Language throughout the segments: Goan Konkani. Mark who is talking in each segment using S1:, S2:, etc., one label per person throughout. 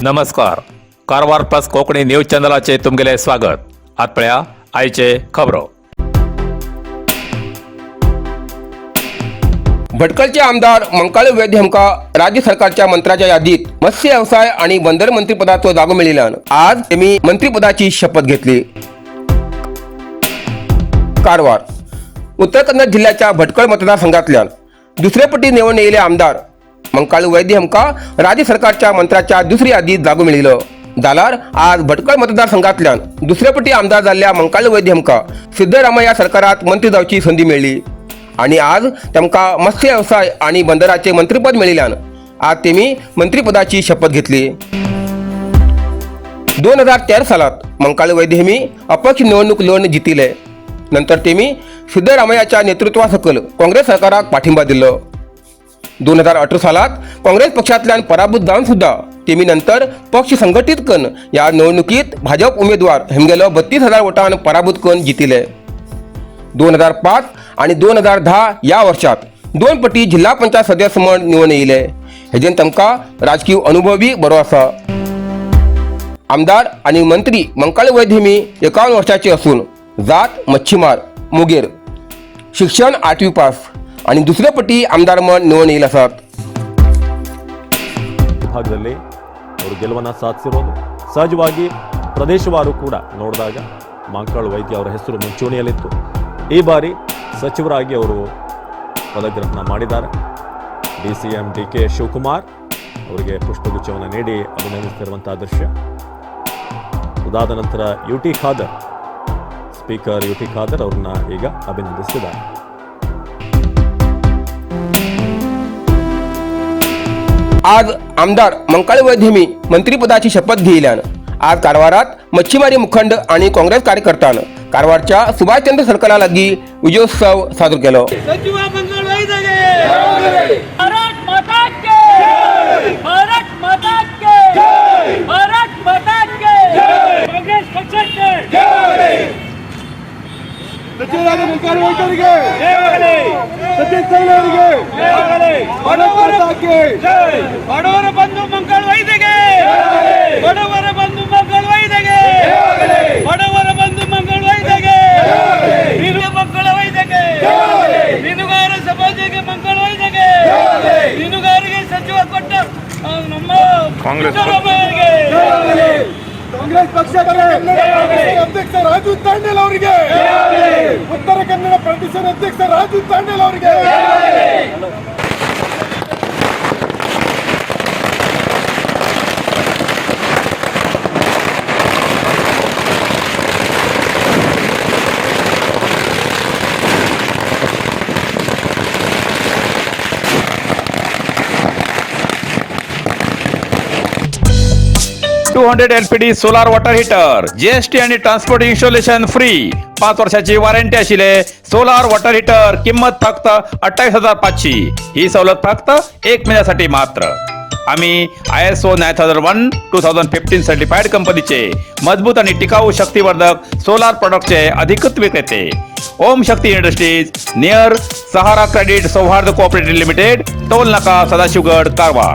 S1: नमस्कार, कारवार प्लस कोंकणी न्यूज चॅनलाचे तुमगेले स्वागत. आत पळया आयचे खबरो.
S2: भटकळचे आमदार मंकाळू वैद्य हांकां राज्य सरकारच्या मंत्र्याच्या यादीत मत्स्य व्यवसाय आणि बंदर मंत्रीपदाचो जागो मेळिल्ल्यान आज तेमी मंत्रीपदाची शपथ घेतली. कारवार उत्तर कन्नड जिल्ह्याच्या भटकळ मतदारसंघातल्यान दुसरे पटी निवडून येयले आमदार मंकाळू वैद्य हांकां राज्य सरकारच्या मंत्र्याच्या दुसरी यादीत जागो मेळिल्लो. जाल्यार आज भटकळ मतदारसंघातल्यान दुसरे पटी आमदार जाल्ल्या मंकाळू वैद्य हांकां सिद्धरामय्या सरकारात मंत्री जावची संदी मेळ्ळी आणि आज तांकां मत्स्य व्यवसाय आणि बंदराचे मंत्रीपद मेळिल्ल्यान आज तेमी मंत्रीपदाची शपथ घेतली. 2013 सालात मंकाळू वैद्य हेमी अपक्ष निवडणूक लढून जितिले. नंतर तेमी सिद्धरामय्याच्या नेतृत्वासकल काँग्रेस सरकाराक पाठिंबा दिलो. 2018 सालात काँग्रेस पक्षांतल्यान पराभूत जावन सुद्धा तेमी नंतर पक्ष संघटीत करून ह्या निवडणुकीत भाजप उमेदवार हेमगेलो 32,000 वोटान पराभूत करून जितिले. 2005 आणि 2010 या वर्षात दोन पटी जिल्हा पंचायत सदस्य म्हण निवडून येयले. हेजेन तांकां राजकीय अनुभव बी बरो आसा. आमदार आणि मंत्री मंकाळू वैद्य हेमी 51 वर्षाचे असून जात मच्छीमार, मुगेर, शिक्षण आठवी पास आणि दुसरे पटी आमदार म्हण निवडून येयल आसात.
S3: ಭಾಗದಲ್ಲಿ ಅವರು ಗೆಲುವನ್ನು ಸಾಧಿಸಿರೋದು ಸಹಜವಾಗಿ ಪ್ರದೇಶವಾರು ಕೂಡ ನೋಡಿದಾಗ ಮಾಂಕಾಳು ವೈದ್ಯ ಅವರ ಹೆಸರು ಮುಂಚೂಣಿಯಲ್ಲಿತ್ತು. ಈ ಬಾರಿ ಸಚಿವರಾಗಿ ಅವರು ಪದಗ್ರಹಣ ಮಾಡಿದ್ದಾರೆ. ಡಿಸಿಎಂ ಡಿ ಕೆ ಶಿವಕುಮಾರ್ ಅವರಿಗೆ ಪುಷ್ಪಗುಚ್ಛವನ್ನು ನೀಡಿ ಅಭಿನಂದಿಸುತ್ತಿರುವಂತಹ ದೃಶ್ಯ. ಅದಾದ ನಂತರ U T Khader, speaker U T Khader ಅವ್ರನ್ನ ಈಗ ಅಭಿನಂದಿಸಿದ್ದಾರೆ.
S2: आज आमदार मंकाळू वैद्य हेमी मंत्रीपदाची शपथ घेयल्यान आज कारवारात मच्छीमारी मुखंड आणि काँग्रेस कार्यकर्त्यान कारवारच्या सुभाषचंद्र सर्कला लागीं विजयोत्सव साजरो केलो.
S4: ಸಚಿವ ಮಂಗಳ ವೈದ್ಯಗೆ ಭಾರತ್ ಮಾತಾ ಕೆ, ಭಾರತ್ ಮಾತಾ ಕೆ, ಭಾರತ್ ಮಾತಾ ಕೆ. ಕಾಂಗ್ರೆಸ್ ಪಕ್ಷಕ್ಕೆ
S5: ಸಚಿವರಾದ ಮುಂಕಾರು ವೈದ್ಯರಿಗೆ, ಸತೀಶ್ ಸೈಲ್ ಅವರಿಗೆ ಭಾರತ್ ಮಾತಾ ಕಿ.
S4: ಬಡವರ ಬಂಧು ಮಂಗಳ ವೈದ್ಯಗೆ, ಬಡವರ ಬಂಧು ಮಂಗಳ ವೈದ್ಯಗೆ, ಬಡವರ ಬಂಧು ಮಂಗಳ ವೈದ್ಯಗೆ, ಮೀನು ಮಕ್ಕಳ ವೈದ್ಯಗೆ, ಮೀನುಗಾರ ಸಮಾಜಕ್ಕೆ ಮಂಗಳ ವೈದ್ಯಗೆ, ಮೀನುಗಾರರಿಗೆ ಸಚಿವ ಕೊಟ್ಟ ನಮ್ಮ ಸಿದ್ದರಾಮಯ್ಯಗೆ.
S5: ಕಾಂಗ್ರೆಸ್ ಪಕ್ಷದ ಅಧ್ಯಕ್ಷ ರಾಜು ತಾಂಡೇಲ್ ಅವರಿಗೆ, ಉತ್ತರ ಕನ್ನಡ ಪ್ರದೇಶದ ಅಧ್ಯಕ್ಷ ರಾಜು ತಾಂಡೇಲ್ ಅವರಿಗೆ.
S1: 200 LPD solar water heater, GST आणि ट्रान्सपोर्ट इन्स्टॉलेशन फ्री, 5 वर्षाची वॉरंटी आशिल्ले सोलार वॉटर हिटर किंमत फक्त 28,500. ही सवलत फक्त एक महिन्यासाठी मात्र. आम्ही ISO 9001:2015 certified कंपनीचे मजबूत आणि टिकाऊ शक्तिवर्धक सोलार प्रॉडक्टचे अधिकृत विक्रेते. Om Shakti industries, near Sahara credit Sauhard cooperative limited, toll Naka, Sadashivgad, Karwar.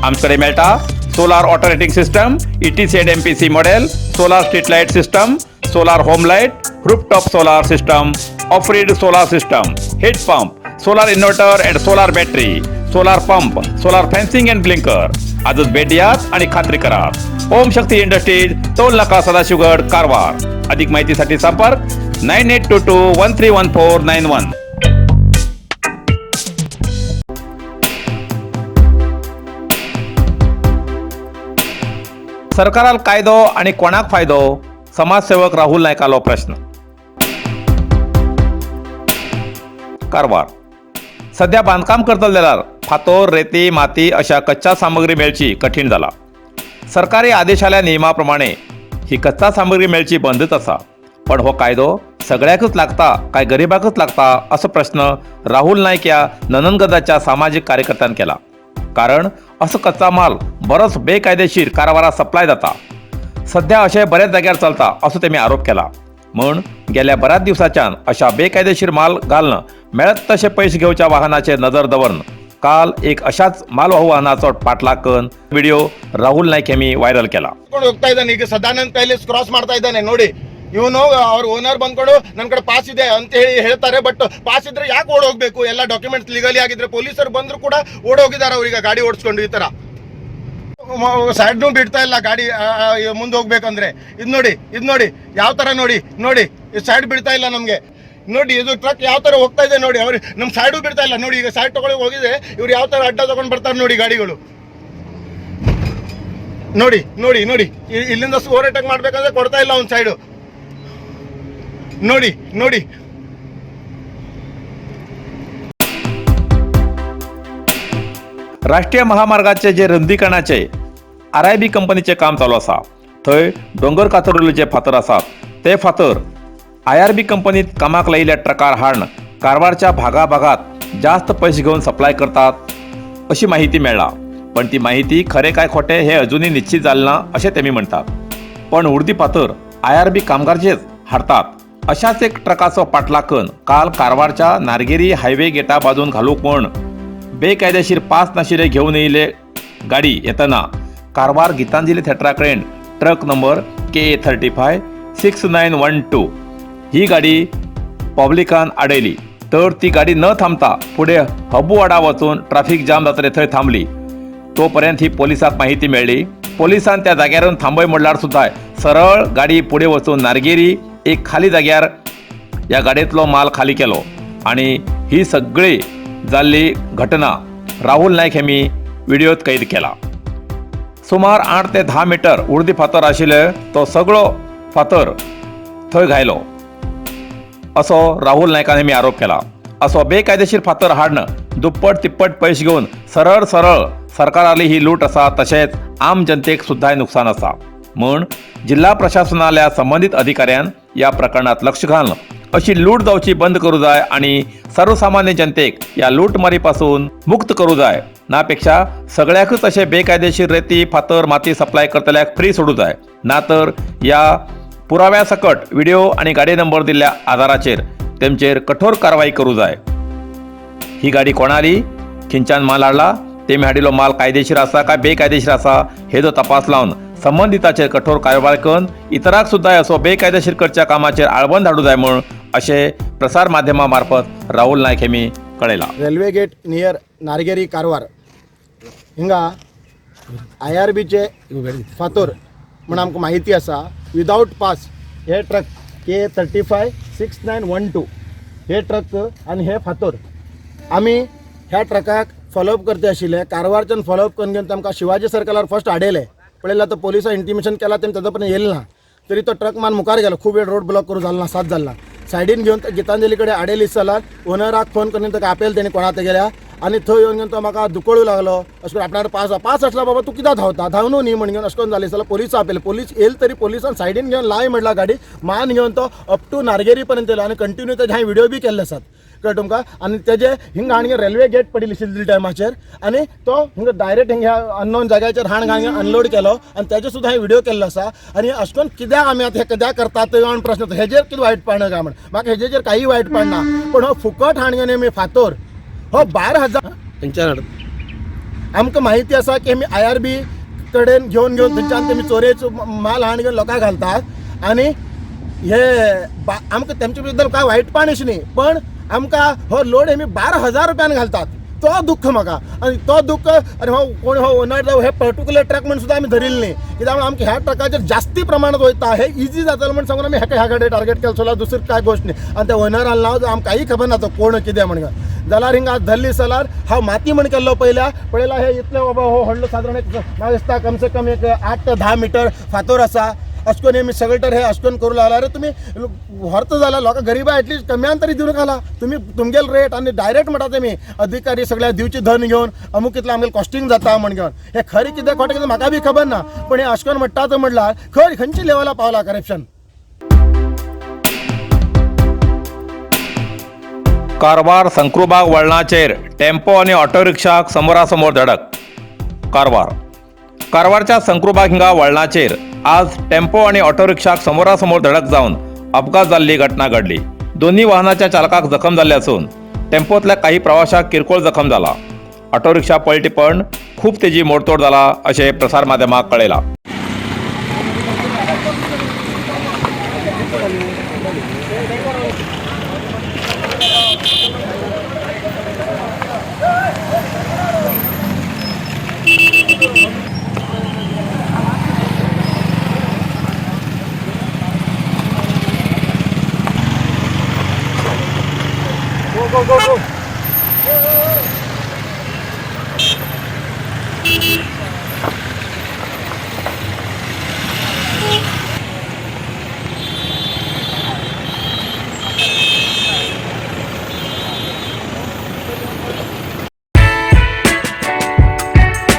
S1: आमच्याकडे मेळटा solar water heating system, ETC and MPC model, solar street light system, solar home light, rooftop solar system, off grid solar system, heat pump, solar inverter and solar battery, solar pump, solar fencing and blinker. आजच भेट द्यात आणि खात्री करा. ओम शक्ती इंडस्ट्रीज, टोल नाका, सदाशिवगड, कारवार. अधिक माहितीसाठी संपर्क 9822131491. सरकाराल कायदो आणि कोणाक फायदो? समाजसेवक राहुल नायकालो प्रश्न. कारवार. सध्या बांधकाम करतले जाल्यार फातोर, रेती, माती अशा कच्चा सामग्री मेळची कठीण जाला. सरकारी आदेशाल्या नियमा प्रमाणे ही कच्चा सामग्री मेळची बंदच आसा. पण हो कायदो सगळ्याकच लागता काय गरिबाकच लागता, असो प्रश्न राहुल नायक या ननंदगदाच्या सामाजीक कार्यकर्त्यान केला. कारण असो कच्चा माल बरोच बेकायदेशीर कारवारात सप्लाय जाता. सध्या अशें बऱ्याच जाग्यार चलता असो तेमी आरोप केला. म्हूण गेल्या बऱ्याच दिवसाच्यान अशा बेकायदेशीर माल घालून मेळत तशे पयशे घेवच्या वाहनाचेर नजर दवरन काल एक अशाच मालवाहू वाहनाचो पाठलाग करून व्हिडिओ राहुल नाईक यांनी व्हायरल केला.
S6: ಹೋಗ್ತಾ ಇದ್ದಾನೆ. ಈಗ ಸದಾನಂದ್ ಪ್ಯಾಲೇಸ್ ಕ್ರಾಸ್ ಮಾಡ್ತಾ ಇದ್ದಾನೆ ನೋಡಿ. ಇವನು ಅವ್ರ ಓನರ್ ಬಂದ್ಕೊಂಡು ನನ್ನ ಕಡೆ ಪಾಸ್ ಇದೆ ಅಂತ ಹೇಳಿ ಹೇಳ್ತಾರೆ. ಬಟ್ ಪಾಸ್ ಇದ್ರೆ ಯಾಕೆ ಓಡ್ ಹೋಗ್ಬೇಕು? ಎಲ್ಲ ಡಾಕ್ಯುಮೆಂಟ್ಸ್ ಲೀಗಲಿ ಆಗಿದ್ರೆ ಪೊಲೀಸರು ಬಂದ್ರು ಕೂಡ ಓಡ್ ಹೋಗಿದ್ದಾರೆ ಅವ್ರೀಗ ಗಾಡಿ ಓಡಿಸ್ಕೊಂಡು. ಈ ತರ ಸೈಡ್ನು ಬಿಡ್ತಾ ಇಲ್ಲ ಗಾಡಿ ಮುಂದೆ ಹೋಗ್ಬೇಕಂದ್ರೆ. ಇದು ನೋಡಿ, ಇದು ನೋಡಿ, ಯಾವ ತರ ನೋಡಿ ನೋಡಿ, ಸೈಡ್ ಬಿಡ್ತಾ ಇಲ್ಲ ನಮ್ಗೆ. ನೋಡಿ, ಇದು ಟ್ರಕ್ ಯಾವ ತರ ಹೋಗ್ತಾ ಇದೆ ನೋಡಿ. ಅವ್ರು ನಮ್ ಸೈಡು ಬಿಡ್ತಾ ಇಲ್ಲ ನೋಡಿ. ಈಗ ಸೈಡ್ ತಗೊಳ್ಳಿ ಹೋಗಿದೆ. ಇವ್ರು ಯಾವ ತರ ಅಡ್ಡ ತಗೊಂಡ್ ಬರ್ತಾರೆ ನೋಡಿ ಗಾಡಿಗಳು. ನೋಡಿ ನೋಡಿ ನೋಡಿ, ಇಲ್ಲಿಂದ ಓವರ್ಟೇಕ್ ಮಾಡ್ಬೇಕಂದ್ರೆ ಕೊಡ್ತಾ ಇಲ್ಲ ಒಂದ್ ಸೈಡು. ನೋಡಿ ನೋಡಿ.
S1: राष्ट्रीय महामार्गाचे जे रुंदीकरणाचे आर I B कंपनीचें काम चालू आसा थंय दोंगर कातरिल्ले जे फातर आसात ते फातर I R B कंपनीत कामाक लायिल्ल्या ट्रकार हाडून कारवारच्या भागाभागात जास्त पयशे घेवन सप्लाय करतात अशी माहिती मेळ्ळा. पण ती माहिती खरें काय खोटें हें अजुनूय निश्चित जालें ना अशें तेमी म्हणटात. पण उर्दी फातर I R B कामगारचेच हाडतात अशाच एक ट्रकाचो पाठलाग करून काल कारवारच्या नारगेरी हायवे गेटा बाजून घालूंक म्हूण बेकायदेशीर पास नाशिल्ले घेवन येयिल्ले गाडी येतना कारवार गीतांजली थेटरा कडेन truck number KA 35 6912 ही गाडी पब्लिकान आडयली तर ती गाडी न थांबता फुडें हबुवाडा वचून ट्राफीक जाम जातले थंय थांबली. तोपर्यंत ही पोलिसाक माहिती मेळ्ळी. पोलिसान त्या जाग्यारून थांबय म्हणल्यार सुद्दां सरळ गाडी फुडें वचून नारगेरी एक खाली जाग्यार ह्या गाडयेंतलो माल खाली केलो आनी ही सगळी जाल्ली घटना राहुल नायक हेमी व्हिडियोत कैद केला. सुमार 8 ते 10 मिटर उर्दी फातर आशिल्ले तो सगळो फातर थंय घायलो असो राहुल नायकान हेमी आरोप केला. असो बेकायदेशीर फातर हाडून दुप्पट तिप्पट पयशे घेवन सरळ सरळ सरकाराली ही लूट आसा, तशेंच आम जनतेक सुद्दां नुकसान आसा. म्हूण जिल्हा प्रशासनाल्या संबंदीत अधिकाऱ्यान ह्या प्रकरणात लक्ष घालून अशी लूट जावची बंद करूं जाय आनी सर्वसामान्य जनतेक ह्या लूटमारी पासून मुक्त करूं जाय. ना पेक्षा सगळ्याकूच अशे बेकायदेशीर रेती फातर माती सप्लाय करतल्याक फ्री सोडूं जाय. ना तर ह्या पुराव्या सकट व्हिडिओ आनी गाडी नंबर दिल्ल्या आदाराचेर तेमचेर कठोर कारवाई करूं जाय. ही गाडी कोणाली, खंयच्यान माल हाडला, तेमी हाडिल्लो माल कायदेशीर आसा काय बेकायदेशीर आसा हेजो तपास लावन संबंदिताचेर कठोर कारवाय करून इतरांक सुद्दां असो बेकायदेशीर करच्या कामाचेर आळबंद हाडूं जाय म्हूण अशें प्रसार माध्यमा मार्फत राहुल नायक हेमी कळयलां.
S6: Railway gate near Nargeri Karwar हिंगा I R बीचे फातोर म्हण आमकां माहिती आसा. विदावट पास हे truck K 35 6912 हे ट्रक आनी हे फातोर आमी ह्या ट्रकाक फॉलोअप करते आशिल्ले. कारवारच्यान फॉलोअप करून घेवन तांकां शिवाजी सर्कलार फर्स्ट आडयले. पळयल्यार तो पोलिसान इंटिमेशन केला, तेमी ताजो पर्यंत येयले ना. तरी तो ट्रक मान मुखार गेलो. खूब वेळ रोड ब्लॉक करूं जालो ना, सात जालो ना. सायडीन घेवन गितांजली कडेन आडयली जाल्यार ओनराक फोन करून ताका आपयल तेणी कोणा ते गेल्या आनी थंय येवन घेवन तो म्हाका दुकळूं लागलो. अशें करून आपणाक पास पास आसला बाबा, तूं कित्याक धांवता, धांवनू न्ही म्हण घेवन अशें करून जालें जाल्यार पोलिसां आपयले. पोलीस येयले तरी पोलिसान सायडीन घेवन लाय म्हणला गाडी मान घेवन तो अप टू नारगेरी पर्यंत येयलो आनी कंटिन्यू तेजे हांवें व्हिडियो बी केल्ले आसात, कळ्ळें तुमकां. आनी तेजे हिंगा हाणगे रेल्वे गेट पडिल्ली आशिल्ली टायमाचेर आनी तो हिंगा डायरेक्ट हिंगा अननोन जाग्याचेर हाण घाण अनलोड केलो आनी तेजे सुद्दां हांवें व्हिडियो केल्लो आसा. आनी अशें करून कित्याक आमी आतां हें कित्याक करतात ते प्रश्न येता. हेजेर कितें वायट पाडना काय म्हण म्हाका हेजेर काही वायट पडना, पूण हो फुकट हाण घेवन आमी फातोर हो 12,000 आमकां माहिती आसा की आमी I R B कडेन घेवन घेवन थंयच्यान तेमी चोरयेचो माल हाण घेवन लोकांक घालतात. आनी हे आमकां तेमचे बद्दल कांय वायटपण अशें न्ही, पण आमकां हो लोड हेमी 12,000 रुपयान घालतात तो दुख्ख म्हाका. आनी तो दुख्ख आनी हो कोण हो ओनर जावं हे पर्टिक्युलर ट्रक म्हण सुद्दां आमी धरिल्ले न्ही, कित्याक आमकां ह्या ट्रकाचेर जास्ती प्रमाणात वयता, हे इजी जातलें म्हण सांगून आमी हेका ह्या गाडयेर टार्गेट केलें सोडल्यार दुसरी कांय गोश्ट न्ही. आनी त्या ओनरान नांव आमकां कांय खबर ना तो कोण कितें म्हण. जाल्यार हिंगा धरली जाल्यार हांव माती म्हण केल्लो पयल्या पळयला हे इतलें बाबा हो व्हडलो सादारण एक म्हाका दिसता कमसे कम एक 8 ते 10 मिटर फातोर आसा. अशें करून आमी सगळे तर हे अशें करून करूं लागला. अरे तुमी व्हरता जाल्यार लोकां गरिबा एटलिस्ट कम्यान तरी दिवंक घाला तुमी तुमगेल रेट. आनी डायरेक्ट म्हणटा तेमी अधिकारी सगळ्या दिवची धन घेवन अमूक कितलें आमगेलें कॉस्टिंग जाता म्हण घेवन. हे खरें कितें खोटें कितें म्हाका बी खबर ना, पण हे अशें करून म्हणटा तो म्हणल्यार खंय खंयच्या लेवला पावला करप्शन.
S1: कारवार संक्रूबाग वळणाचेर टेम्पो आनी ऑटो रिक्षाक समोरासमोर धडक. कारवार कारवारच्या संक्रूबाग हिंगा वळणाचेर आज टेम्पो आनी ऑटो रिक्षाक समोरासमोर धडक जावन अपघात जाल्ली घटना घडली. दोन्ही वाहनाच्या चालकाक जखम जाल्ली आसून टेम्पोतल्या काही प्रवाशाक किरकोळ जखम जाला. ऑटो रिक्षा पलटी पण खूब तेजी मोडतोड जाला अशें प्रसार माध्यमाक कळयलां.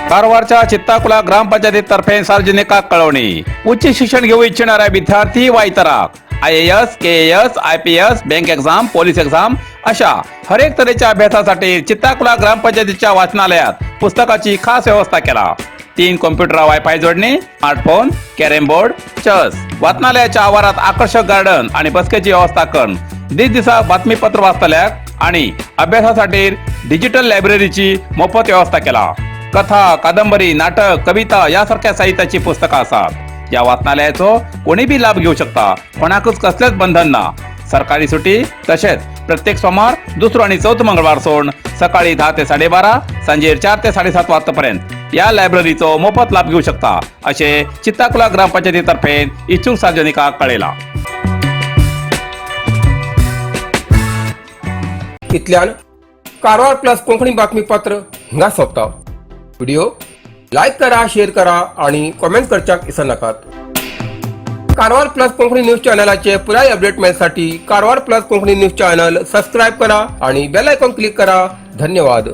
S1: कारवारच्या चित्ताकुला ग्रामपंचायतीतर्फे सार्वजनिकाक कळवणी. उच्च शिक्षण घेऊ इच्छिणाऱ्या विद्यार्थी वा इतराक IAS, KAS, IPS, bank exam, police exam अशा हरेक तऱ्हेच्या अभ्यासासाठी चित्ताकुला ग्रामपंचायतीच्या वाचनालयात पुस्तकाची खास व्यवस्था केला. 3 कॉम्प्युटर वायफाय जोडणी, स्मार्टफोन, कॅरम बोर्ड, चेस, वाचनालयाच्या आवारात आकर्षक गार्डन आणि बसकेची व्यवस्था करून दिसदिसा बातमीपत्र वाचतल्याक आणि अभ्यासासाठी डिजिटल लायब्ररीची मोफत व्यवस्था केला. कथा, कादंबरी, नाटक, कविता यासारख्या साहित्याची पुस्तकं असतात. या वाचनालयाचो कोणी बी लाभ घेऊ शकता. कोणाकच कसलेच बंधन ना. सरकारी सुटी तसेच प्रत्येक सोमवार, दुसरो आणि चौथो मंगळवार सोडून सकाळी 10 ते 12:30, सांजेर 4 ते 7:30 वाजतापर्यंत या लायब्ररीचो मोफत लाभ घेऊ शकता असे चित्ताकुला ग्रामपंचायतीतर्फे इच्छुक सार्वजनिकाक कळयला.
S2: इतल्यान कारवार प्लस कोंकणी बातमीपत्र हिंगा सोंपता. व्हिडिओ लायक करा, शेअर करा आणि कॉमेंट करच्याक विसरनाकात. कारवार प्लस कोंकणी न्यूज चॅनलाचे पुराय update मेळसाठी Karwar plus Konkani news channel subscribe करा आणि बेल आयकॉन क्लिक करा. धन्यवाद.